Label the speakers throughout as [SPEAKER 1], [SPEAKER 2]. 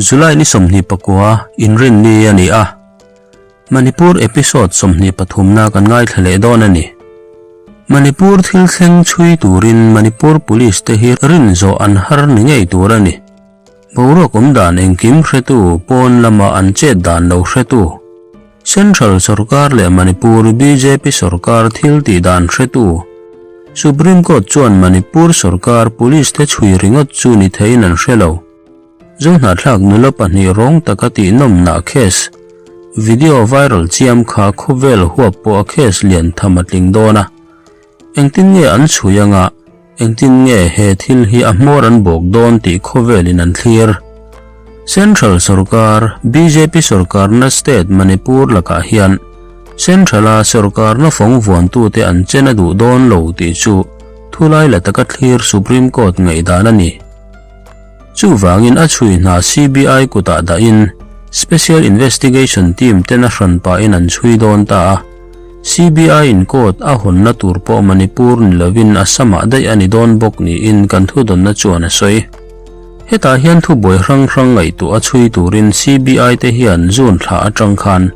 [SPEAKER 1] July ni 29 Inrinni a ni a, Manipur episode 23 na kan ngaithla leh dawn a ni. Manipur thil thleng chhui turin Manipur Police te hi rin zawh an har ni ngei tur a ni. Boruak awm dan engkim hretu pawn lama an chet dan lo hretu, Central sorkar leh Manipur bjp sorkar thil tih dan hretu, Supreme Court chuan Manipur sorkar Police te chhui ringawt chu ni theiin an hre lo. Zohnahthlak nula pahnih rawng taka tihnawmnah case video viral chiam kha khawvel huap pawh a case lian tham a tling dawn a. Engtin nge an chhui anga, engtin nge he thil hi a hmawr an bawk dawn tih khawvelin an thlir. Central sorkar, bjp sorkarna state Manipur lakah hian Central-a sorkarna fawng vuantute an chen a duh dawn lo tih chu thulai la taka thlir Supreme Court ngaihdan a ni. Chuvangin a chhui hna CBI kutah dahin Special Investigation Team ten a hran pahin an chhui dawn ta a. CBI in court a hawnna tur pawh Manipur ni lovin Assam-ah daih a ni dawn bawk niin kan thudawnna chuan a sawi. Hetah hian thubuai hrang hrang ngaihtuah a chhui turin CBI te hian June thla atang khan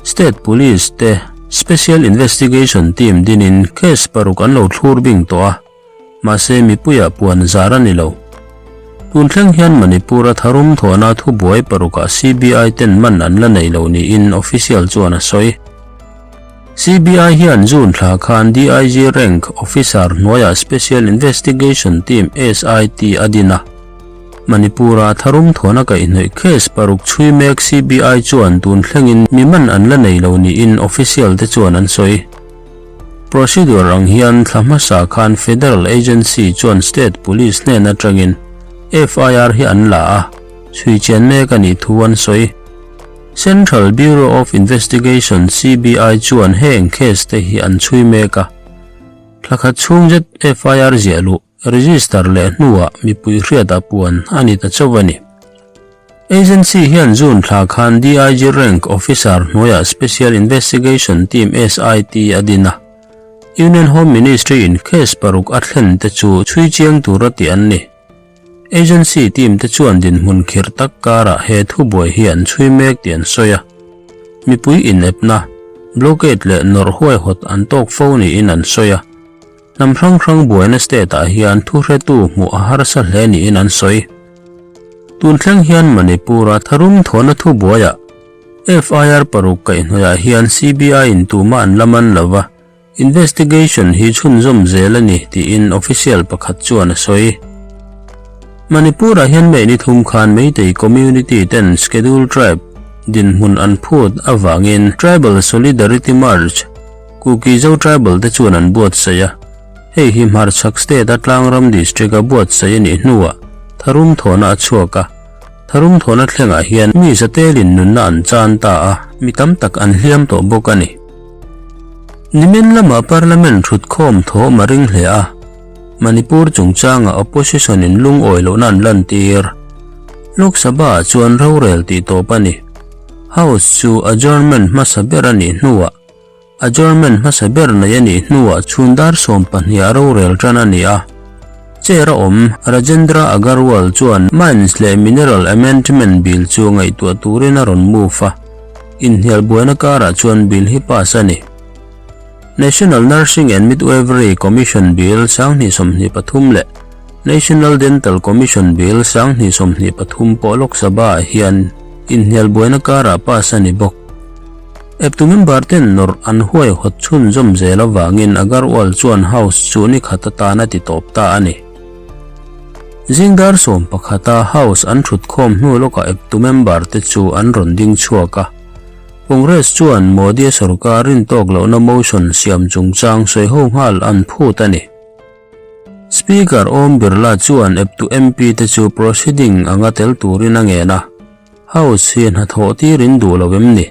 [SPEAKER 1] State Police te Special Investigation Team dinin case paruk an lo thlur bing tawh a. Mahse mipuiah puan zar a ni lo. Tun thleng hian Manipur-a tharum thawhna thubuai parukah CBI ten man an la nei lo niin official chuan a sawi. CBI hian June thla khan DIG rank officer hnuaiah Special Investigation Team, SIT, a din a. Manipur-a tharum thawhna kaihhnawih case paruk chhui mek CBI chuan tun thlengin mi man an la nei lo niin official te chuan an sawi. Procedure ang hian thla hmasa khan Federal Agency chuan State Police hnen atangin FIR hi an la a, chhui chian mek a nih thu an sawi. Central Bureau of Investigation, CBI, chuan heng case te hi an chhui mek a. Thla khat chhung zet FIR ziah luh, register, leh hnuah mipui hriatah puan a ni ta chauh a ni. Agency hian June thla khan DIG rank officer hnuaiah Special Investigation Team, SIT, a din a. Union Home Ministry in case paruk a thlen te chu chhui chiang tura tih an ni. Agency team te chuan dinhmun khirh tak karah he thubuai hi an chhui mek tih an sawi a. Mipui inepna, blockade leh nawrh huaihawt an tawk fo niin an sawi a. Hnam hrang hrang buaina state ah hian thuhretu hmuh a harsa hle niin an sawi. Tun thleng hian Manipur-a tharum thawhna thubuaiah FIR paruk kaihhnawihah hian CBI in tumah an la man lo va, investigation hi chhunzawm zel a ni tiin official pakhat chuan a sawi. Manipur-ah hian May ni thum khan Meitei community ten Scheduled Tribe dinhmun an phut avangin Tribal Solidarity March Kuki Zo Tribal te chuan an buatsaih a, hei hi hmarchhak state a Tlangram district a buatsaih a nih hnuah tharum thawhna a chhuak a, tharum thawhna thlengah hian mi zatelin nunna an chan ta a, mi tam tak an hliam tawh bawk a ni. Nimin lama Parliament thutkhawm thawm a ring hle a, Manipur chungchanga opposition in lungawi lohna an lantir. Lok Sabha ah chuan rorel tih tawp a ni. House chu adjournment hmasa ber a nih hnuah Adjournment hmasa ber nei a nih hnuah chhun dar 12 a rorel tan a ni a. Chair a awm Rajendra Agarwal chuan Mines leh Mineral Amendment Bill chu ngaihtuah turin a rawn move a, inhnial buaina karah chuan bill hi pass a ni. National Nursing and Midwifery Commission Bill 2023 leh National Dental Commission Bill 2023 pawh Lok Sabha-ah hian inhnial buaina karah pass a ni bawk. Eptu member ten nawrh an huaihawt chhunzawm zel avangin Agarwal chuan House chu ni khat atan a ti tawp ta a ni. Zing dar 11 a House an thutkhawm hnu lawkah eptu member te chu an rawn ding chhuak a. Congress chuan Modi-a sorkar rintawk lohna motion siam chungchang sawiho nghal an phut a ni. Speaker Om Birla chuan eptu MP te chu proceeding anga tel turin a ngen a. House hi hnathawh tirin duh lo em ni?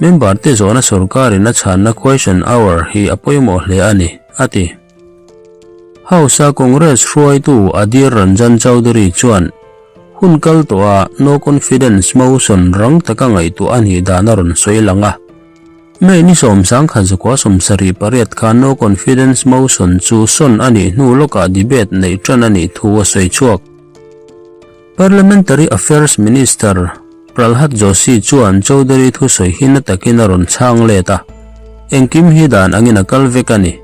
[SPEAKER 1] Member te zawhna sorkarin a chhanna question hour hi a pawimawh hle a ni, a ti. House-a Congress hruaitu Adhir Ranjan Chowdhury chuan hun kal tawha no confidence motion rang taka ngaihtuah a nih dan a rawn sawi lang a. May ni 1978 khan no confidence motion chu sawn a nih hnu lawkah debate neih tan a nih thu a sawi chhuak. Parliamentary Affairs Minister Pralhad Joshi chuan Chaudhary thusawi hi na takin a rawn chhang let a, Engkim hi dan angin a kal vek a ni.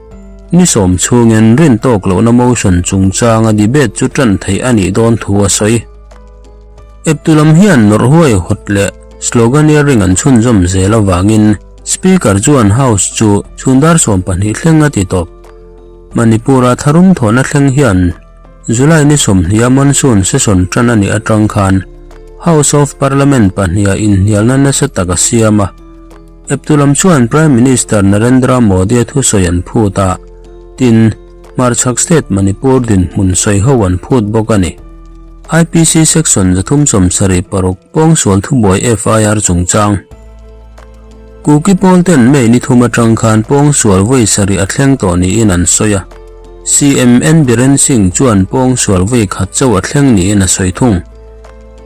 [SPEAKER 1] Ni sawm chhungin rin tawk lohna motion chungchanga debate chu tan theih a nih dawn thu a sawi. Eptu lam hian nawrh huai hawt leh sloganeering an chhunzawm zel avangin Speaker chuan House chu chhundar 12 thleng a ti tawp. Manipur-a tharum thawhna thleng hian July ni 20 a monsoon session tan a nih atang khan House of Parliament pahniha inhnialna nasa tak a siam a. Eptu lam chuan Prime Minister Narendra Modi-a thusawi an phut a, tin, Hmarchhak state Manipur dinhmun sawi ho an phut bawk a ni. IPC Section 376 pawngsual thubuai FIR chungchang. Kuki pawl ten May ni thum atang khan pawngsual vawi sarih a thleng tawh niin an sawi a. CM N Biren Singh chuan pawngsual vawi khat chauh a thleng niin a sawi thung.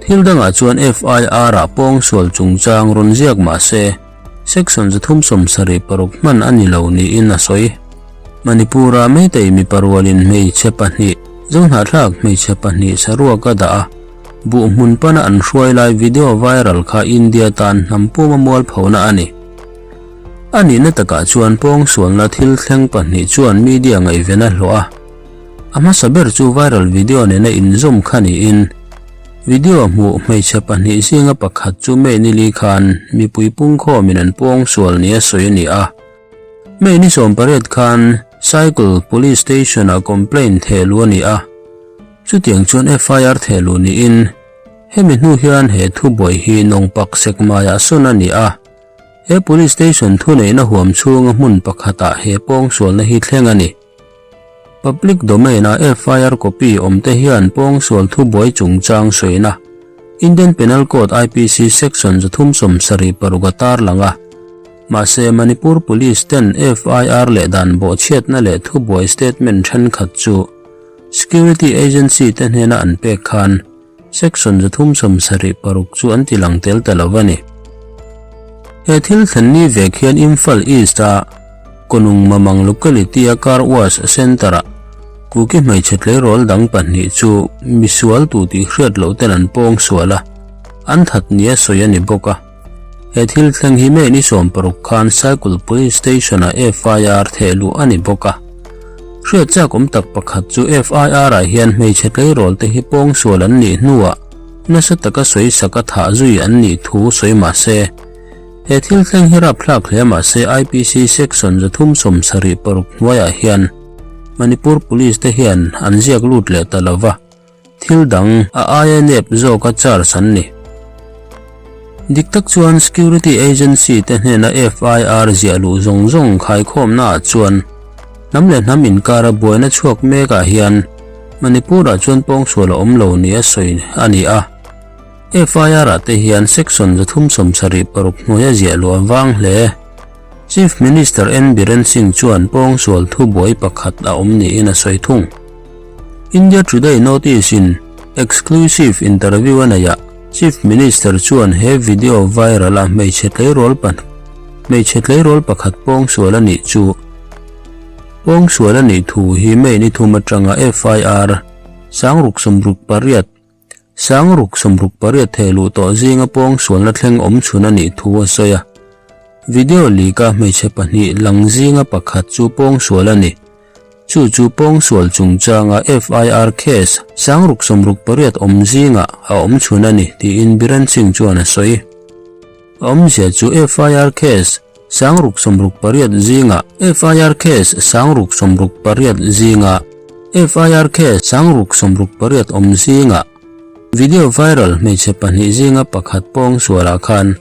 [SPEAKER 1] Thil dangah chuan FIR-ah pawngsual chungchang rawn ziak mah se, Section 376 hman a ni lo niin a sawi. Manipur-ah Meitei mipa rualin hmeichhe pahnih, Zohnahthlak hmeichhe pahnih saruak a dah a, buh hmun pana an hruai lai video viral kha India tan hnam puma mualphona a ni. A nihna takah chuan pawngsualna thil thleng pahnih chuan media ngaihven a hlawh a. A hmasa ber chu viral video nena inzawm kha niin, video hmuh hmeichhe pahnih zinga pakhat chu May nili khan mipui pungkhawmin an pawngsual nia sawi a ni a. May ni 18 khan Cycle Police Station-ah complaint thehluh a ni a, chutiang chuan FIR thehluh niin hemi hnu hian he thubuai hi Nongpak Sekmaiah sawn a ni a. He Police Station thuneihna huam chhunga hmun pakhatah he pawngsualna hi thleng a ni. Public domain-a FIR copy awmte hian pawngsual thubuai chungchang sawina Indian Penal Code IPC Section 376 a tarlang a. Mahse, Manipur Police ten FIR leh dan bawhchhiatna leh thubuai statement thenkhat chu security agency te hnena an pek khan Section 376 chu an ti lang tel ta lo a ni. He thil thlen ni vek hian Imphal East-a Konung Mamang locality-a car wash centre-ah Kuki hmeichhe tleirawl dang pahnih chu misual tu tih hriat loh ten an pawng sual a, an that nia sawi a ni bawk a. He thil thleng hi May ni 16 khan Saikul Police Station-ah FIR theh luh a ni bawk a. Hriat chak awm tak pakhat chu FIR-ah hian hmeichhe tleirawl te hi pawngsual an nih hnuah nasa taka sawi sak a thah zui an nih thu sawi mah se, he thil thleng hi rapthlak hle mah se IPC Section 376 hnuaiah hian Manipur Police te hian an ziak lut leh ta lo va. Thil dang a aia nep zawka charge an ni. Dik tak chuan security agency te hnena FIR ziah luh zawng zawng khaikhawmnaah chuan hnam leh hnam inkara buaina chhuak mekah hian Manipur-ah chuan pawngsual a awm lo nia sawi a ni a. FIR-ah te hian section 376 hnuaia ziah luh a vang hle. Chief Minister N Biren Singh chuan pawngsual thubuai pakhat a awm niin a sawi thung. India Today notice in exclusive interview a neih ah Chief Minister chuan he video viral a hmeichhe tleirawl hmeichhe tleirawl pakhat pawngsual a nih chu pawngsual a nih thu hi May ni thum atanga FIR 668 668 thehluh tawh zinga pawngsualna thleng awm chhun a nih thu a sawi a. Video leak a hmeichhe pahnih lang zinga pakhat chu pawngsual a ni. Chu chu pawngsual chungchanga FIR case 668 awm zingah a awm chhun a ni tiin Biren Singh chuan a sawi. A awmzia chu FIR case 668 zingah FIR case 668 zingah FIR case 668 awm zingah video viral hmeichhe pahnih zinga pakhat pawngsualah khan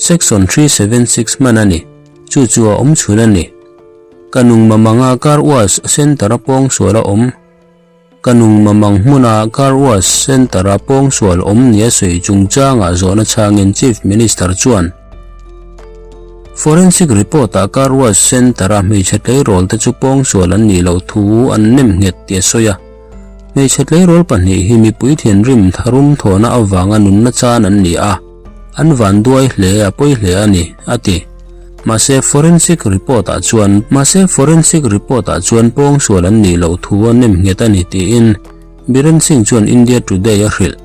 [SPEAKER 1] Section 376 hman a ni. Chu chu a awm chhun a ni. Ka nung mamanga car wash centre a pawngsual a awm. Ka nung mamang hmuna car wash centre a pawngsual awm nia sawi chungchangah zawhna chhangin Chief Minister chuan, Forensic report-ah car wash centre a hmeichhe tleirawl te chu pawngsual an nih loh thu an nem nghet tih a sawi a. Hmeichhe tleirawl pahnih hi mipui thinrim tharum thawhna avanga nunna chan an ni a. An van duai hle a pawi hle a ni, a ti. Mahse forensic report-ah chuan Mahse forensic report-ah chuan pawngsual an nih loh thu a nem nghet a ni tiin Biren Singh chuan India Today a hrilh.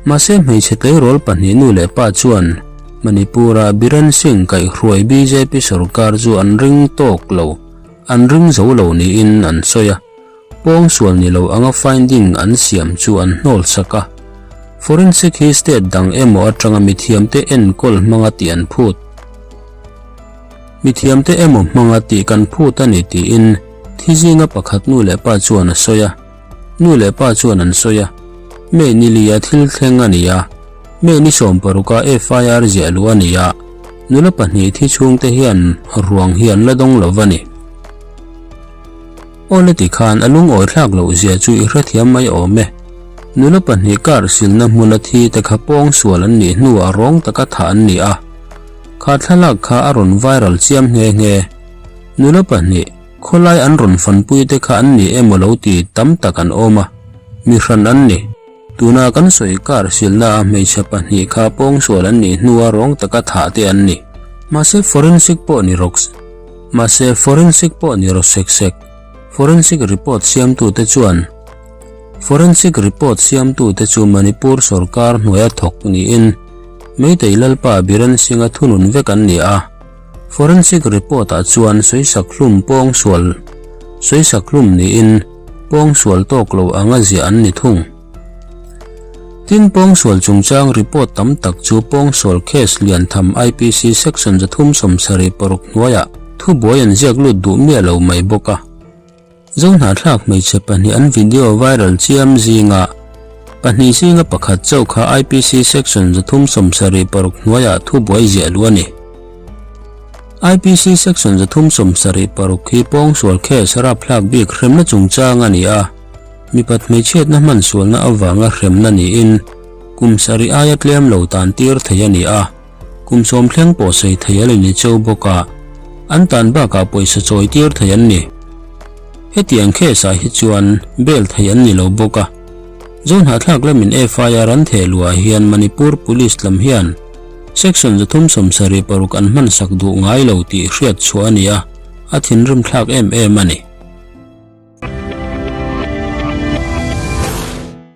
[SPEAKER 1] Mahse hmeichhe tleirawl pahnih nu leh pa chuan Manipur-a Biren Singh kaihhruai bjp sorkar chu an ring tawk lo, an ring zo lo niin an sawi a. Pawngsual ni lo anga finding an siam chu an hnawl sak a. Forensic hi state dang emaw atanga mithiamte enkawl hmanga tih an phut. Mithiamte emaw hmanga tih kan phut a ni tiin thi zinga pakhat nu leh pa chuan a sawi a. Nu leh pa chuan an sawi a, May ni lia thil thleng a ni a, May ni sawmparuka FIR ziah luh a ni a, nula pahnih thi chhungte hian ruang hi an la dawng lo va ni. Awle ti khan a lungawi thlak loh zia chu i hrethiam mai awm e. Nula pahnih kar silna hmuna thi te kha pawng sual an nih hnuah rawng taka thah an ni a. Kha thlalak kha a rawn viral chiam nghe nghe. Nula pahnih, khawlai an rawn fanpui te kha an ni emaw lo ti tam tak an awm a, mi hran an ni. Tuna kan sawi kar silna a hmeichhe pahnih kha pawngsual an nih hnua rawng taka thah te an ni. Mahse forensic pawh ni rawk Mahse forensic pawh ni rawh sek sek. Forensic report siamtute chuan Forensic report siamtute chu Manipur sorkar hnuaia thawk niin Meitei Lalpa Biren Singh-a thunun vek an ni a. Forensic report-ah chuan sawisak hlum pawngsual sawisak hlum niin pawngsual tawk lo anga ziah an ni thung. Tin, pawngsual chungchang report tam tak chu pawngsual case lian tham IPC section 376 hnuaiah thubuai an ziak lut duh miah lo mai bawk a. Zohnahthlak hmeichhe pahnih an video viral chiam zinga pahnih zinga pakhat chauh kha IPC section 376 hnuaiah thubuai ziah luh a ni. IPC section 376 hi pawngsual case rapthlak bik hremna chungchang a ni a, mipat hmeichhiatna hmansualna avanga hremna niin kum sarih aia tlem lo tan tir thei a ni a. Kum sawm thleng pawh sawi thei a la ni cheu bawk a, an tan bakah pawisa chawi tir thei an ni. Hetiang case ah hi chuan bail thei an ni lo bawk a. Zohnahthlak lamin FIR an theh luah hian Manipur Police lam hian Section 376 an hmansak duh ngai lo tih hriat chhuah a ni a, a thinrim thlak em em a ni.